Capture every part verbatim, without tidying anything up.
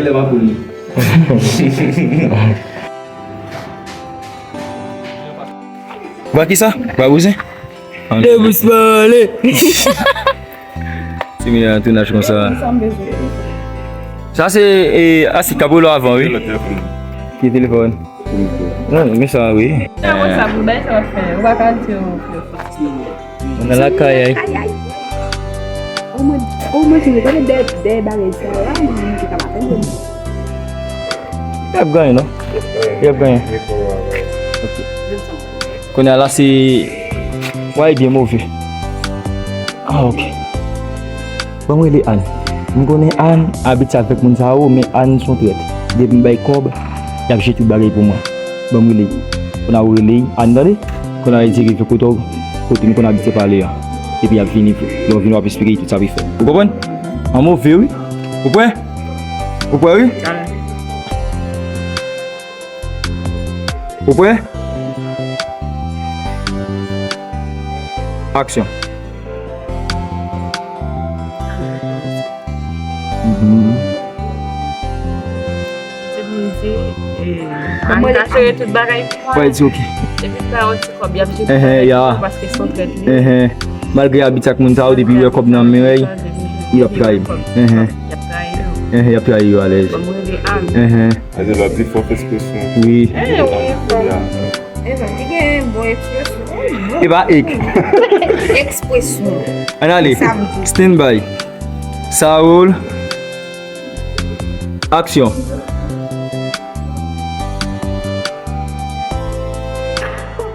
Lè m ap pou li. Ba kisa? Ba bouzen? Debous pale. Ti milyon nan tounaj konsa. Sa se, e, asid k ap rele w avan, wi. Ki telefòn? Non, men sa, wi. Sa, mwen sa pou bay sa w ap fè. Ou pa ka di yo. Mwen nan lakay, ay. Ay, ay. Omwen, omwen, si nou konnen dè, dè bagay sa yo la, mwen, mwen te ka pa fè l. Y ap genyen, non? Y ap genyen. Ok. Kounye a la, se, w a byen move. Ah, ok. Ban m rele Ann. M konnen Ann abitye avèk moun sa yo, men Ann se yon trèt. Depi m bay kòb, y ap jere tout bagay pou mwen. Ban m rele. Kounye a ou rele Ann, tande? Kounye a li di rive kote w, kote m konn abitye pale a. Epi y ap vini, lè w vini w ap esplike tout sa pou fè. Ou konprann? An move, wi. Ou prè? Ou prè, wi? Ou prè? Aksyon. Mhm. Se pou m di, e, Ann ka jere tout bagay pou mwen. Epi pa yon ti kòb, y ap jere tout bagay pou mwen paske se yon trèt li ye. Malgre abitye ak moun sa yo, depi yo wè kòb nan men w, y ap trayi. Y ap trayi yo. Y ap trayi yo alèz. Bon, mwen rele Ann. Alèz, l ap di fòs ekspresyon. Wi. E, wi, fò. Epa, li gen bon ekspresyon. Epa, ek. Ekspresyon. Ann ale. Stand by. Sa woul. Aksyon.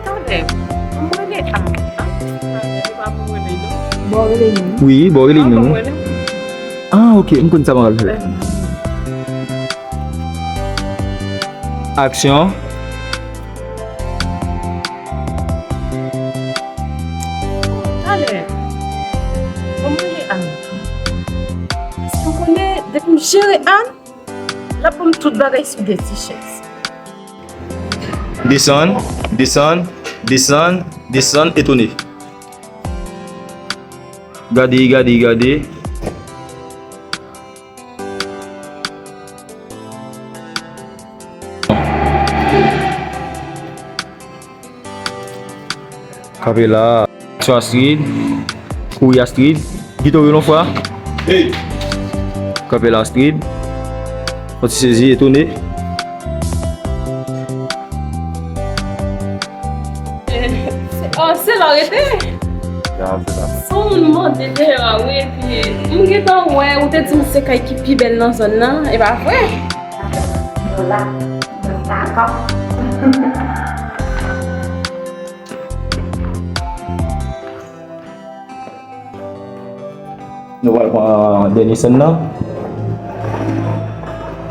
Tande, mwen rele Ann. Wi, bon, rele nou. Ah, ok, m konn sa m ap fè. Aksyon. Talè, ban mwen rele Ann. Paske w konnen, depi m jere Ann, l ap ban m tout bagay sou de ti chèz. Desann, desann, desann, desann, etone. Gade, gade, gade. Kanpe la. Aksyon Astrid. Kouri Astrid. Kite w yon fwa. Kanpe la Astrid. Fò ti sezi, etone. Oh, se la w rete? Son moun mande deyò a, wi, epi m gentan wè, ou te di m se kay ki pi bèl nan zòn nan, e pa vre? Yo la, yo la ankò. Nou pral pran dènye sèn nan.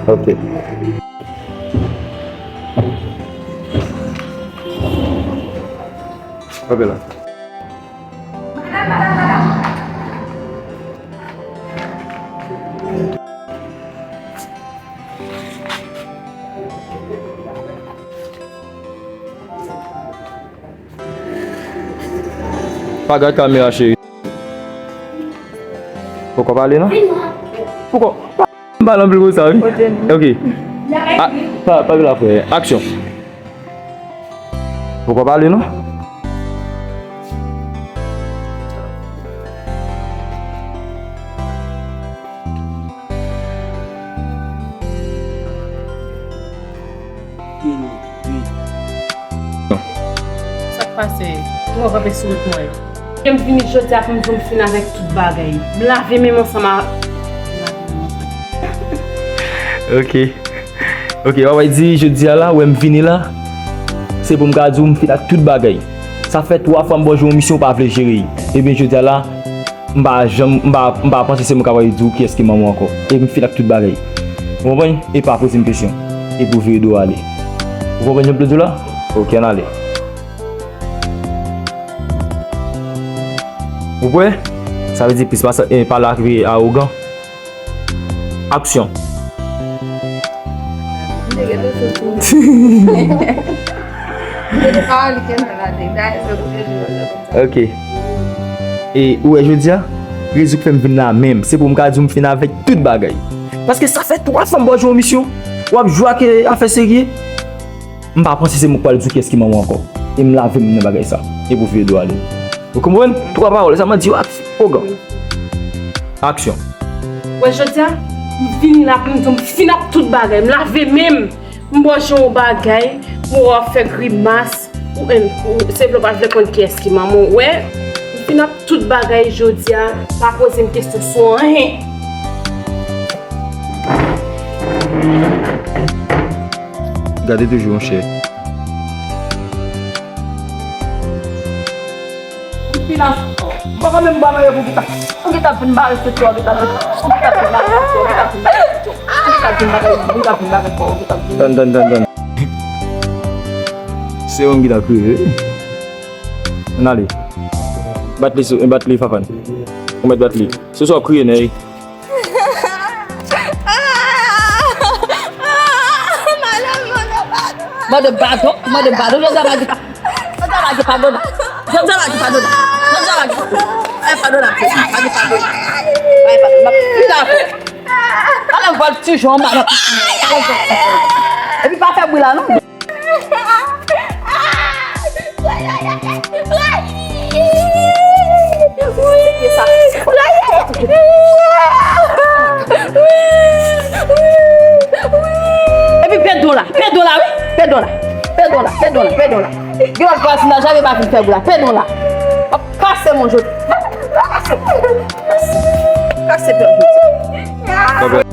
Ok. Kanpe la. Pa gad kamera, cheri. Poko pale, non? Poko. M pale anpil konsa, wi. Ok. A, pa, pa vin la, frè. Aksyon. Poko pale, non? Sa k pase? Ou wè kanpe sou wout mwen. Ke m vini jodi a pou m di w m fin avèk tout bagay. M lave men m ansanm a. Ok. Ok, w ap di jodi a la, wè m vini la. Se pou m ka di w m fin ak tout bagay. Sa fè twa fwa m ba w jwe yon misyon ou pa vle jere. Ebyen jodi a la, M pa janm, m pa, m pa panse se mwen k ap di w kiyès ki manman w ankò. E m fin ak tout bagay. Ou konprann? E pa poze m kesyon. E pou vire do w ale. Ou konprann jan m vle di w la? Ok, ann ale. Ou prè? Sa vle di plis pase, e, pale ak awogan. Aksyon. Ok. E ou wè jodi a, rezon k fè m vin la menm, se pou m ka di w m fin avèk tout bagay. Paske sa fè twa fwa m ba w jwe yon misyon. W ap jwe ak, eh, afè serye. M pa panse se mwen k pral di w kiyès ki manman w ankò. E m lave m nan bagay sa. E pou vye do ale. Ou konprann? Twa pawòl, sa m di w ak ougan. Aksyon. Wè, jodi a, m vini la pou m di w m fin ap tout bagay. M lave men m. M ba w jwe yon bagay pou w ap fè grimas. Ou menm, ou, se vle w pa vle konn kiyès ki manman w. Wè, m fin ap tout bagay jodi a. Pa poze m kesyon sou anyen. Gade toujou, monchè. Depi la, m pa ka menm ba mwen pou gita. Pou gita vin bare sou twa, gita vin, pou gita vin bare sou twa, gita vin bare sou twa, gita vin bare, gita vin bare fò, gita vin. Tann, tann, tann, tann. Se yon gita kriye, wi. Ann ale. Bat li sou, bat li, Fafan. Ou mèt bat li. Se sa w kriye, nèy. Mande m padon, mande m padon, Jozama Gita. Jozama Gita, padon. Jozama Gita, padon. Jozama Gita. Ay, padon, padon. Ay, padon. Li dakò. Ala m vòl ti jan, madan. Epi pa fè bri la, non. Epi pèdon la, pèdon la, wi, pèdon la, pèdon la, pèdon la, pèdon la. Gen lòt vwazinaj la, men pa vin fè bri la, pèdon la. W ap kase manje. Kase pèdon.